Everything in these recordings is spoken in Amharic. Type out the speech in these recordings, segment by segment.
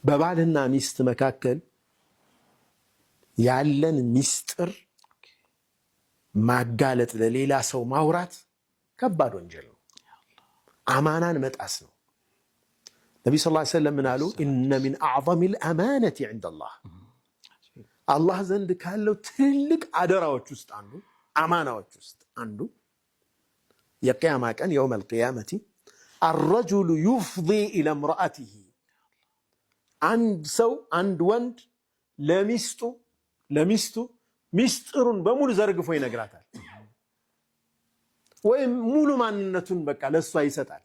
በባልና ሚስት መካከል ያለን ሚስጥር ማጋለጥ፣ ለሌላ ሰው ማውራት ከባድ ወንጀል ነው። አማናን መጣስ ነው። ነቢ ስ ሰለም ምን አሉ? إن من أعظم الأمانة عند الله፣ አላህ ዘንድ ካለው ትልቅ አደራዎች ውስጥ አንዱ፣ አማናዎች ውስጥ አንዱ የቅያማ ቀን يوم القيامة الرجل يفضي إلى امرأته፣ አንድ ሰው፣ አንድ ወንድ ለሚስቱ ሚስጥሩን በሙሉ ዘርግፎ ይነግራታል፣ ወይም ሙሉ ማንነቱን በቃ ለእሷ ይሰጣል።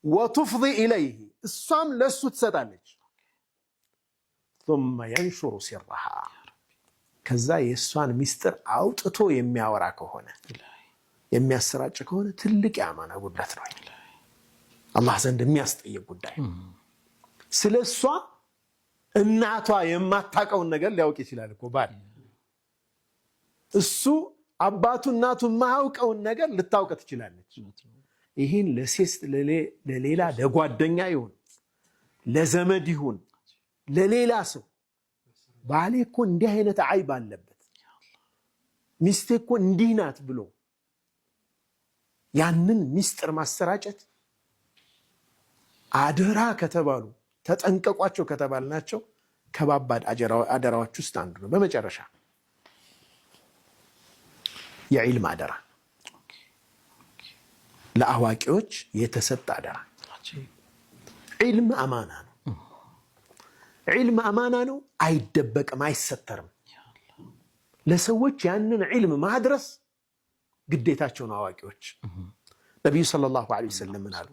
وتفضي إليه፣ እሷም ለእሱ ትሰጣለች። ثم ينشر سرها፣ ከዛ የእሷን ሚስጥር አውጥቶ የሚያወራ ከሆነ፣ የሚያሰራጭ ከሆነ ትልቅ የአማና ጉድለት ነው። አላህ ዘንድ የሚያስጠይቅ ጉዳይ። ስለ እሷ እናቷ የማታውቀውን ነገር ሊያውቅ ይችላል እኮ ባል። እሱ አባቱ እናቱ የማያውቀውን ነገር ልታውቅ ትችላለች። ይህን ለሴት ለሌላ ለጓደኛ ይሁን፣ ለዘመድ ይሁን፣ ለሌላ ሰው ባሌ እኮ እንዲህ አይነት አይብ አለበት፣ ሚስቴ እኮ እንዲህ ናት ብሎ ያንን ሚስጥር ማሰራጨት አደራ ከተባሉ፣ ተጠንቀቋቸው ከተባልናቸው ከባባድ አደራዎች ውስጥ አንዱ ነው። በመጨረሻ የዒልም አደራ፣ ለአዋቂዎች የተሰጠ አደራ። ዒልም አማና ነው። ዒልም አማና ነው። አይደበቅም፣ አይሰተርም። ለሰዎች ያንን ዒልም ማድረስ ግዴታቸው ነው አዋቂዎች። ነቢዩ صلى الله عليه وسلم ምን አሉ?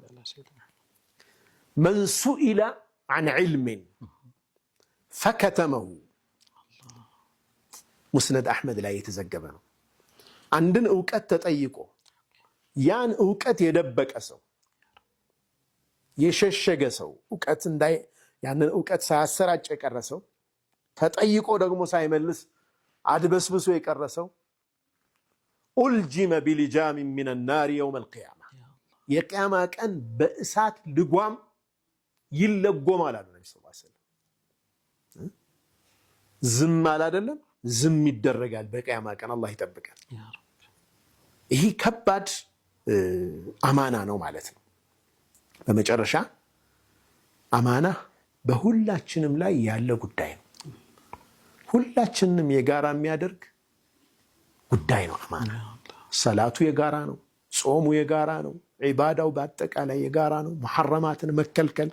من سئل عن علم فكتمه፣ ሙስነድ አሕመድ ላይ የተዘገበ ነው። አንድን እውቀት ተጠይቆ ያን እውቀት የደበቀ ሰው፣ የሸሸገ ሰው፣ እውቀት እንዳይ ያንን እውቀት ሳያሰራጭ የቀረ ሰው፣ ተጠይቆ ደግሞ ሳይመልስ አድበስብሶ የቀረ ሰው ألجم بلجام من النار يوم القيامة፣ የቅያማ ቀን በእሳት ልጓም ይለጎማል አሉ ነቢ ስ ሰለም። ዝም አለ አይደለም፣ ዝም ይደረጋል በቅያማ ቀን። አላህ ይጠብቀን። ይህ ከባድ አማና ነው ማለት ነው። በመጨረሻ አማና በሁላችንም ላይ ያለ ጉዳይ ነው። ሁላችንም የጋራ የሚያደርግ ጉዳይ ነው። አማና ሰላቱ የጋራ ነው። ጾሙ የጋራ ነው። ዒባዳው በአጠቃላይ የጋራ ነው። ሙሐረማትን መከልከል፣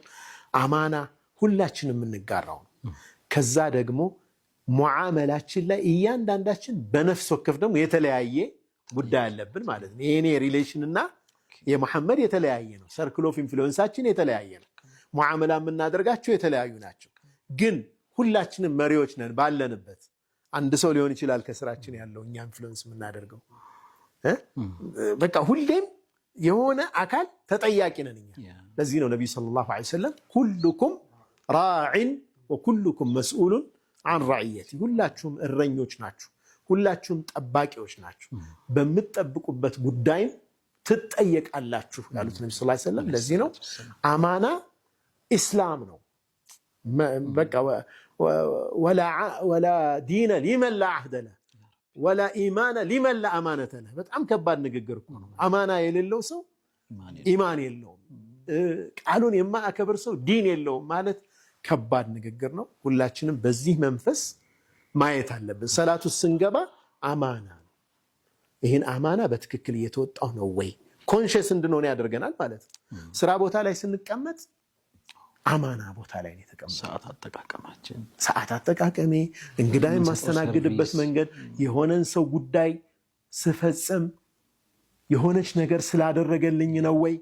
አማና ሁላችንም የምንጋራው ነው። ከዛ ደግሞ ሙዓመላችን ላይ እያንዳንዳችን በነፍስ ወከፍ ደግሞ የተለያየ ጉዳይ አለብን ማለት ነው። የኔ relation እና የመሐመድ የተለያየ ነው። Circle of influence ኣችን የተለያየ ነው። ሙዓመላ የምናደርጋቸው የተለያዩ ናቸው። ግን ሁላችንም መሪዎች ነን ባለንበት። አንድ ሰው ሊሆን ይችላል ከስራችን ያለው እኛ influence የምናደርገው። በቃ ሁሌም የሆነ አካል ተጠያቂ ነን እኛ። ለዚህ ነው ነቢዩ صلى الله عليه وسلم كلكم راع وكلكم مسؤول عن رعيته፣ ሁላችሁም እረኞች ናችሁ፣ ሁላችሁም ጠባቂዎች ናችሁ፣ በምትጠብቁበት ጉዳይም ትጠየቃላችሁ ያሉት ነቢ ስ ሰለም። ለዚህ ነው አማና ኢስላም ነው። በቃ ولا دين لمن لا عهد له ولا إيمان لمن لا أمانة له። በጣም ከባድ ንግግር እኮ ነው። አማና የሌለው ሰው ኢማን የለውም፣ ቃሉን የማያከብር ሰው ዲን የለውም ማለት ከባድ ንግግር ነው። ሁላችንም በዚህ መንፈስ ማየት አለብን። ሰላት ውስጥ ስንገባ አማና ነው። ይህን አማና በትክክል እየተወጣሁ ነው ወይ conscious እንድንሆን ያደርገናል ማለት ነው። ስራ ቦታ ላይ ስንቀመጥ አማና ቦታ ላይ ነው የተቀመጠው። ሰዓት አጠቃቀማችን፣ ሰዓት አጠቃቀሜ፣ እንግዳ የማስተናግድበት መንገድ፣ የሆነን ሰው ጉዳይ ስፈጽም የሆነች ነገር ስላደረገልኝ ነው ወይ?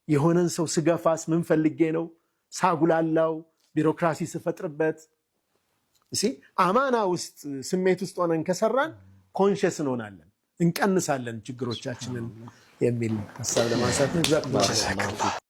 የሆነን ሰው ስገፋስ ምን ፈልጌ ነው? ሳጉላላው፣ ቢሮክራሲ ስፈጥርበት፣ አማና ውስጥ ስሜት ውስጥ ሆነን ከሰራን conscious እንሆናለን፣ እንቀንሳለን ችግሮቻችንን የሚል ሀሳብ ለማንሳት ነው።